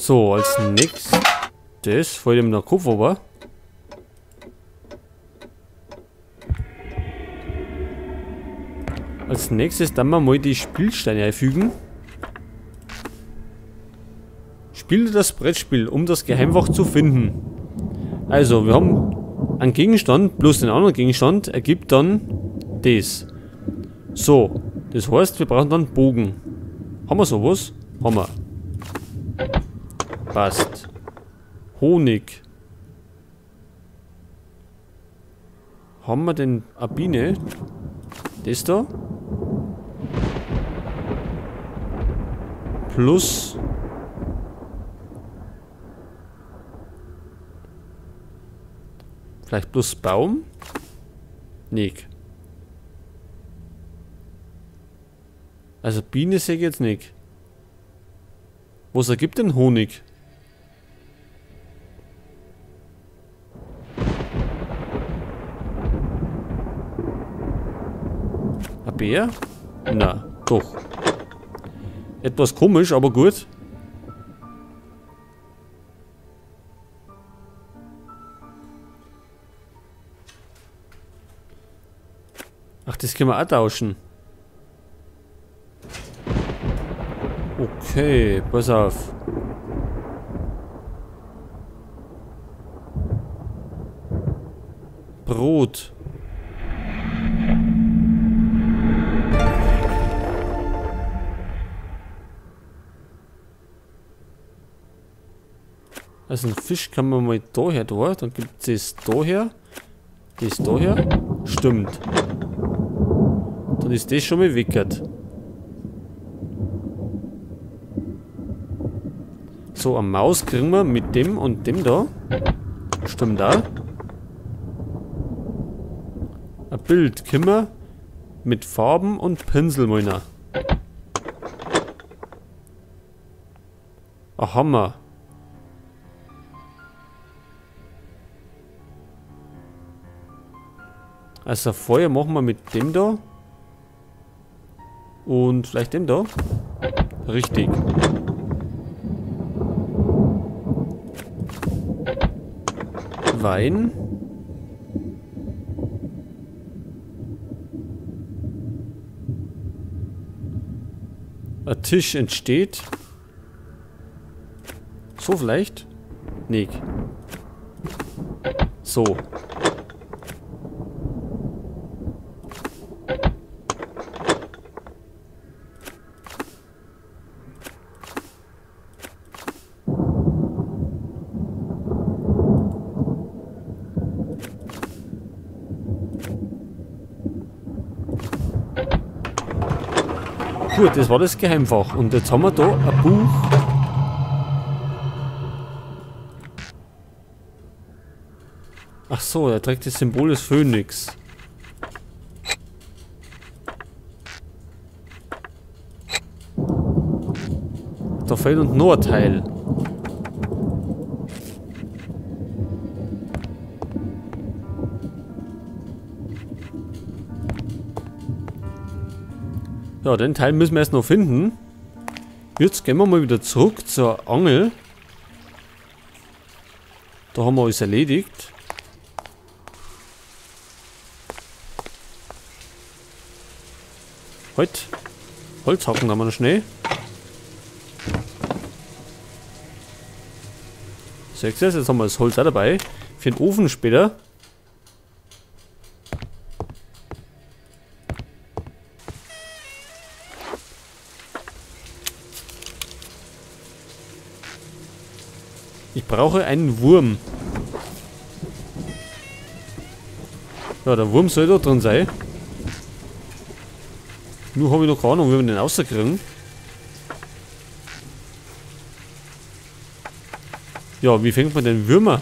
So, als nächstes fällt ihm der Kopf aber. Als nächstes dann mal die Spielsteine einfügen. Spiele das Brettspiel, um das Geheimfach zu finden. Also, wir haben einen Gegenstand plus den anderen Gegenstand ergibt dann das. So, das heißt, wir brauchen dann Bogen. Haben wir sowas? Haben wir. Passt. Honig. Haben wir denn eine Biene? Das da? Plus. Vielleicht plus Baum? Nicht. Also Biene sehe ich jetzt nicht. Was ergibt denn Honig? Ein Bär? Na, doch. Etwas komisch, aber gut. Ach, das können wir auch tauschen. Okay, pass auf. Brot. Also einen Fisch kann man mal daher da, dann gibt es das daher, das daher, stimmt. Dann ist das schon mal weggert. So, eine Maus kriegen wir mit dem und dem da. Stimmt da. Ein Bild können wir mit Farben und Pinsel meiner. Ein Hammer. Also Feuer machen wir mit dem da. Und vielleicht dem da. Richtig. Wein. Ein Tisch entsteht. So vielleicht? Nee. So. Gut, das war das Geheimfach. Und jetzt haben wir da ein Buch. Ach so, er trägt das Symbol des Phönix. Da fehlt uns noch ein Teil. Ja, den Teil müssen wir erst noch finden. Jetzt gehen wir mal wieder zurück zur Angel. Da haben wir alles erledigt. Halt. Holz hacken haben wir noch schnell. Seht ihr das? Jetzt haben wir das Holz auch dabei. Für den Ofen später. Ich brauche einen Wurm. Ja, der Wurm soll da drin sein. Nur habe ich noch keine Ahnung, wie wir den rauskriegen. Ja, wie fängt man denn Würmer?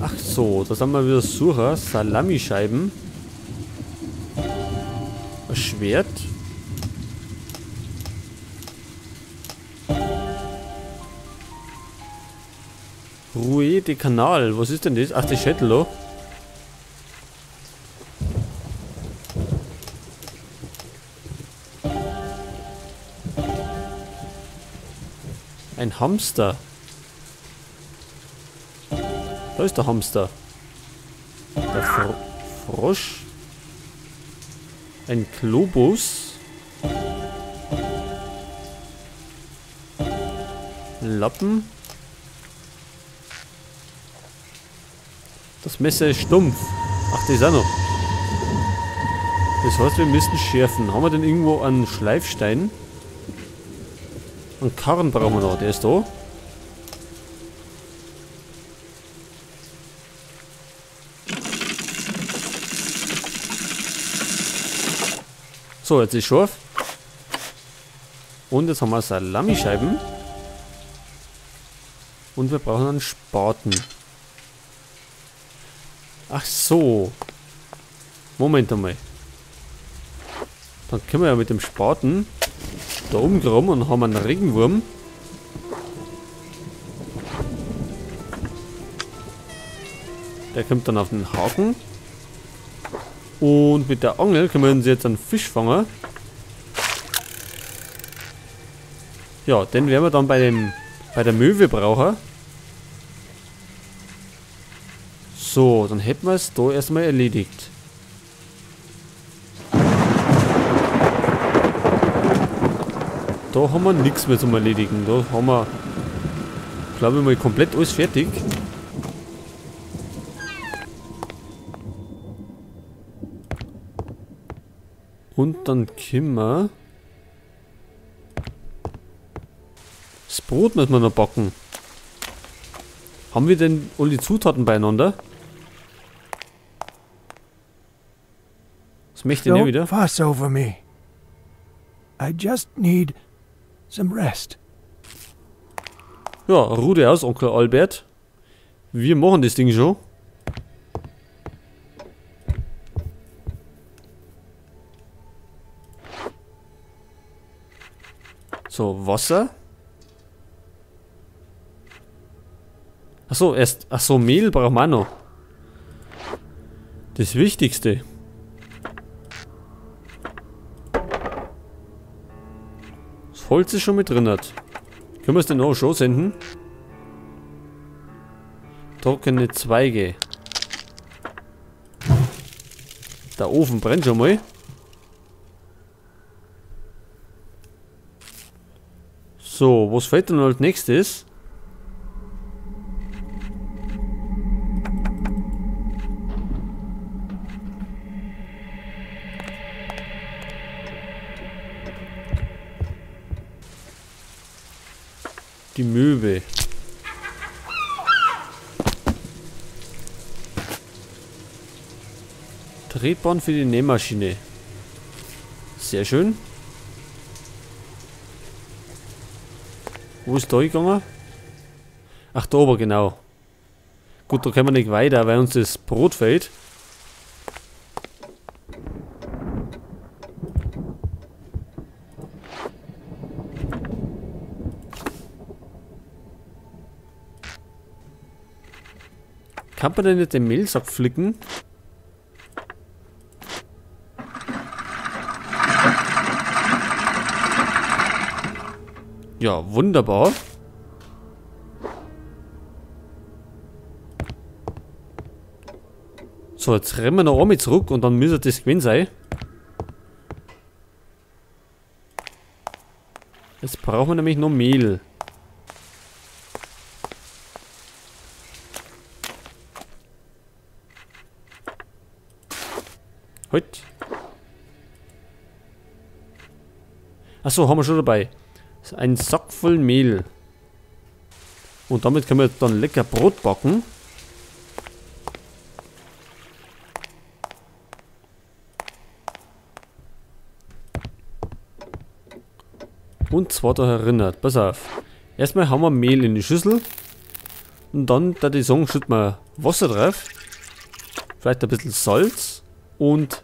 Ach so, das haben wir wieder Sucher. Salamischeiben. Ein Schwert. Filet de Kanal. Was ist denn das? Ach, das Schädel da. Ein Hamster. Da ist der Hamster. Der Frosch. Ein Globus. Lappen. Das Messer ist stumpf. Ach, das ist auch noch. Das heißt, wir müssen schärfen. Haben wir denn irgendwo einen Schleifstein? Einen Karren brauchen wir noch. Der ist da. So, jetzt ist scharf. Und jetzt haben wir Salamischeiben. Und wir brauchen einen Spaten. Ach so. Moment einmal. Dann können wir ja mit dem Spaten da oben graben und haben einen Regenwurm. Der kommt dann auf den Haken. Und mit der Angel können wir uns jetzt einen Fisch fangen. Ja, den werden wir dann bei der Möwe brauchen. So, dann hätten wir es da erstmal erledigt. Da haben wir nichts mehr zum Erledigen. Da haben wir, glaube ich, mal komplett alles fertig. Und dann können wir... Das Brot müssen wir noch backen. Haben wir denn alle die Zutaten beieinander? Das möchte ich nicht wieder. Don't fuss over me. I just need some rest. Ja, ruh dich aus, Onkel Albert. Wir machen das Ding schon. So, Wasser. Achso, erst. Achso, Mehl brauchen wir auch noch. Das Wichtigste. Das Holz ist schon mit drin. Können wir es denn auch schon senden? Trockene Zweige. Der Ofen brennt schon mal. So, was fällt denn als nächstes? Die Möwe. Tretbahn für die Nähmaschine. Sehr schön. Wo ist da gegangen? Ach, da oben, genau. Gut, da können wir nicht weiter, weil uns das Brot fehlt. Kann man denn nicht den Mehlsack flicken? Ja, wunderbar. So, jetzt rennen wir noch einmal zurück und dann müsste das gewesen sein. Jetzt brauchen wir nämlich noch Mehl. Heute. Achso, haben wir schon dabei. Ein Sack voll Mehl. Und damit können wir dann lecker Brot backen. Und zwar da erinnert. Pass auf. Erstmal haben wir Mehl in die Schüssel. Und dann, da die sagen, schütten wir Wasser drauf. Vielleicht ein bisschen Salz und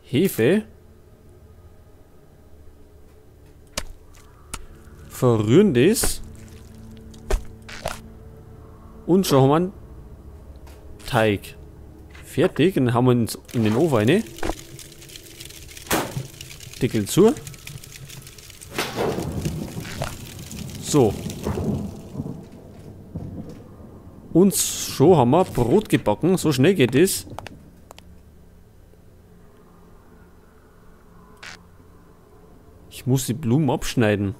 Hefe. Verrühren das. Und schon haben wir einen Teig. Fertig. Und dann haben wir ihn in den Ofen rein. Deckel zu. So. Und schon haben wir Brot gebacken. So schnell geht es. Ich muss die Blumen abschneiden.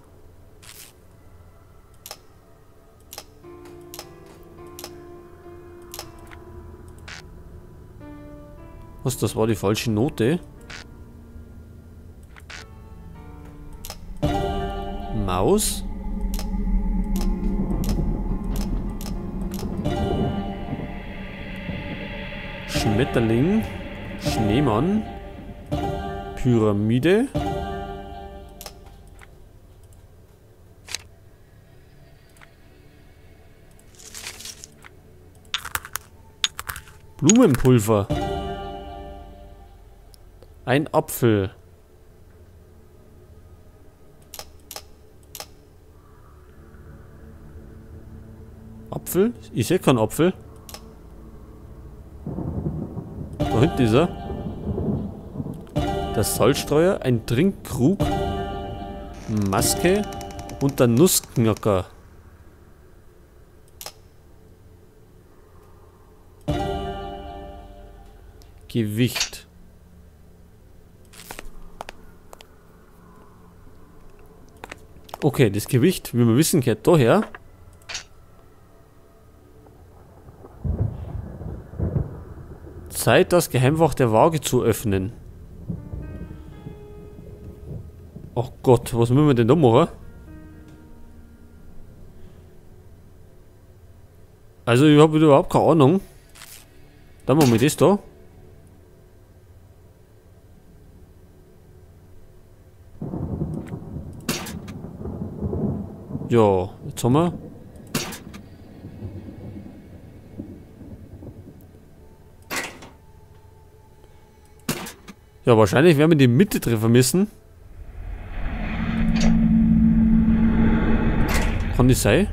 Was, das war die falsche Note? Maus. Schmetterling. Schneemann. Pyramide. Blumenpulver. Ein Apfel. Apfel? Ich sehe keinen Apfel. Da hinten ist er. Der Salzstreuer, ein Trinkkrug, Maske und der Nussknacker. Gewicht. Okay, das Gewicht, wie wir wissen, gehört daher. Zeit, das Geheimfach der Waage zu öffnen. Oh Gott, was müssen wir denn da machen? Also ich habe überhaupt keine Ahnung. Dann machen wir das da. Ja, jetzt haben wir... Ja, wahrscheinlich werden wir die Mitte treffen müssen. Kann das sein?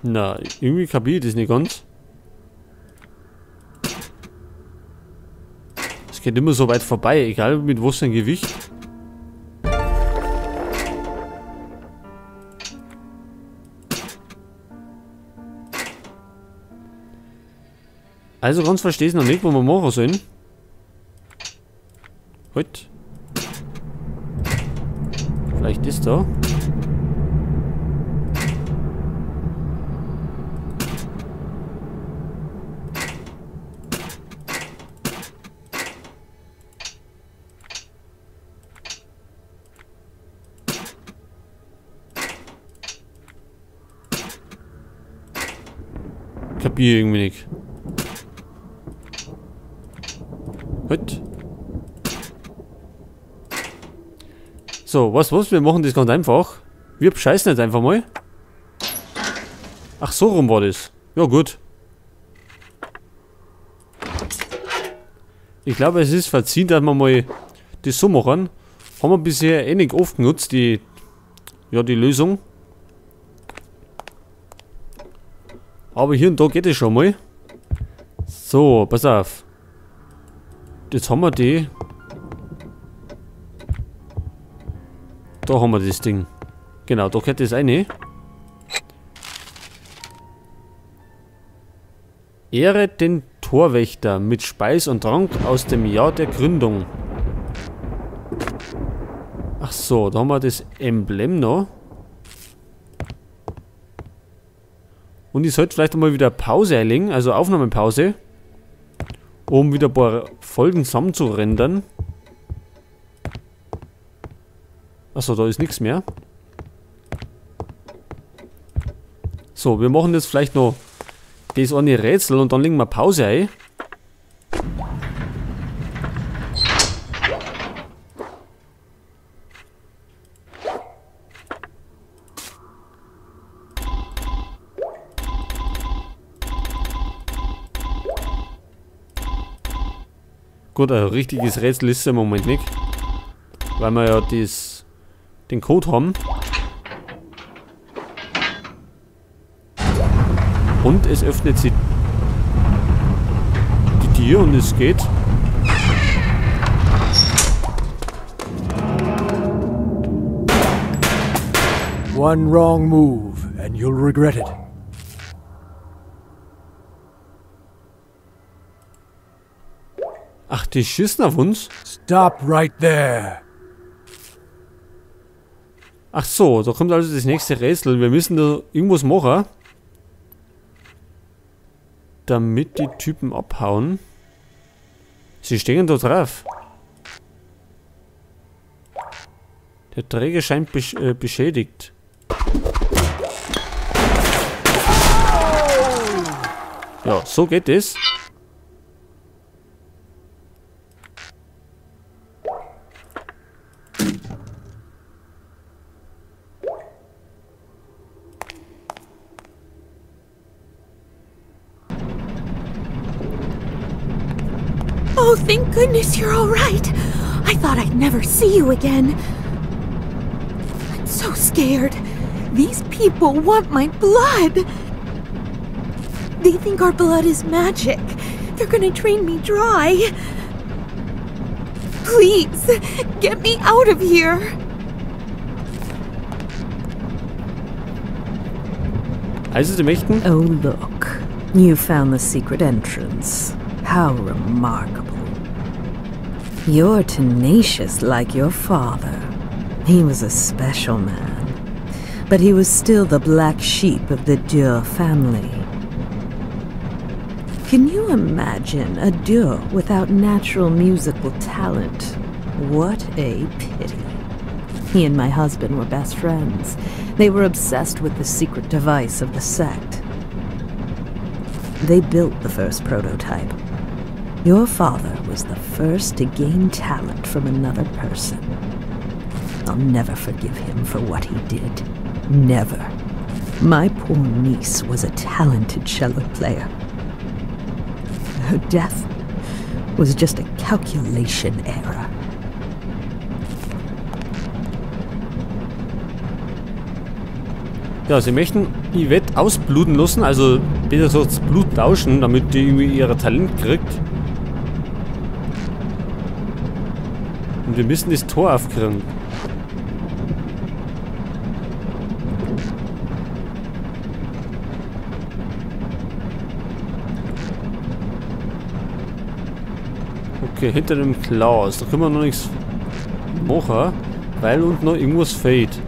Na, irgendwie kapiere ich das nicht ganz. Es geht immer so weit vorbei, egal mit was für ein Gewicht. Also ganz verstehe ich noch nicht, was wir machen sollen. Halt. Vielleicht ist da. Kapier irgendwie nicht. Halt. So, was, wir machen das ganz einfach. Wir bescheißen jetzt einfach mal. Ach, so rum war das. Ja, gut. Ich glaube, es ist verziehen, dass wir mal das so machen. Haben wir bisher eh nicht oft genutzt, die, ja, die Lösung. Aber hier und da geht es schon mal. So, pass auf. Jetzt haben wir die. Da haben wir das Ding. Genau, da gehört das rein. Ehre den Torwächter mit Speis und Trank aus dem Jahr der Gründung. Ach so, da haben wir das Emblem noch. Und ich sollte vielleicht mal wieder Pause einlegen, also Aufnahmepause, um wieder ein paar Folgen zusammenzurendern. Achso, da ist nichts mehr. So, wir machen jetzt vielleicht noch das eine Rätsel und dann legen wir Pause ein. Gut, ein richtiges Rätsel ist es im Moment nicht, weil wir ja den Code haben. Und es öffnet sich die Tür und es geht. One wrong move and you'll regret it. Ach, die schießen auf uns? Stop right there. Ach so, da kommt also das nächste Rätsel. Wir müssen da irgendwas machen, damit die Typen abhauen. Sie stehen da drauf. Der Träger scheint beschädigt. Ja, so geht es. Oh, thank goodness you're all right. I thought I'd never see you again. I'm so scared. These people want my blood. They think our blood is magic. They're gonna drain me dry. Please, get me out of here. Also, sie möchten? Oh, look. You found the secret entrance. How remarkable. You're tenacious like your father. He was a special man. But he was still the black sheep of the Dürr family. Can you imagine a Dürr without natural musical talent? What a pity. He and my husband were best friends. They were obsessed with the secret device of the sect. They built the first prototype. Your father was the first to gain talent from another person. I'll never forgive him for what he did. Never. My poor niece was a talented cello player. Her death was just a calculation error. Ja, sie möchten Yvette ausbluten lassen, also besser gesagt das Blut tauschen, damit die irgendwie ihr Talent kriegt. Und wir müssen das Tor aufkriegen. Okay, hinter dem Glas, da können wir noch nichts machen, weil unten noch irgendwas fehlt.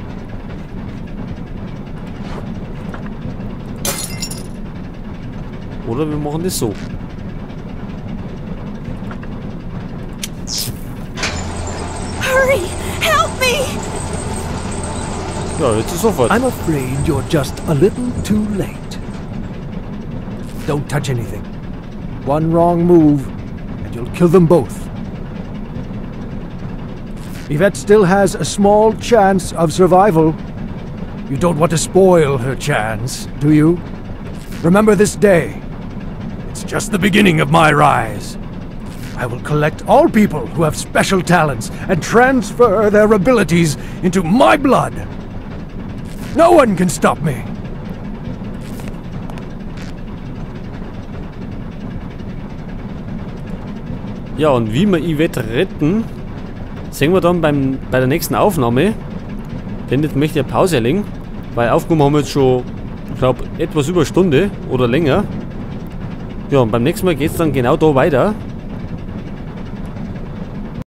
Oder wir machen das so. Hurry! Help me! Ja, jetzt ist sofort. I'm afraid you're just a little too late. Don't touch anything. One wrong move and you'll kill them both. Yvette still has a small chance of survival. You don't want to spoil her chance, do you? Remember this day. It's just the beginning of my rise. I will collect all people who have special talents and transfer their abilities into my blood. No one can stop me. Ja, und wie wir Yvette retten, sehen wir dann bei der nächsten Aufnahme. Denn jetzt möchte ich eine Pause legen, weil aufgenommen haben wir jetzt schon, ich glaub, etwas über eine Stunde oder länger. Ja, und beim nächsten Mal geht's dann genau da weiter.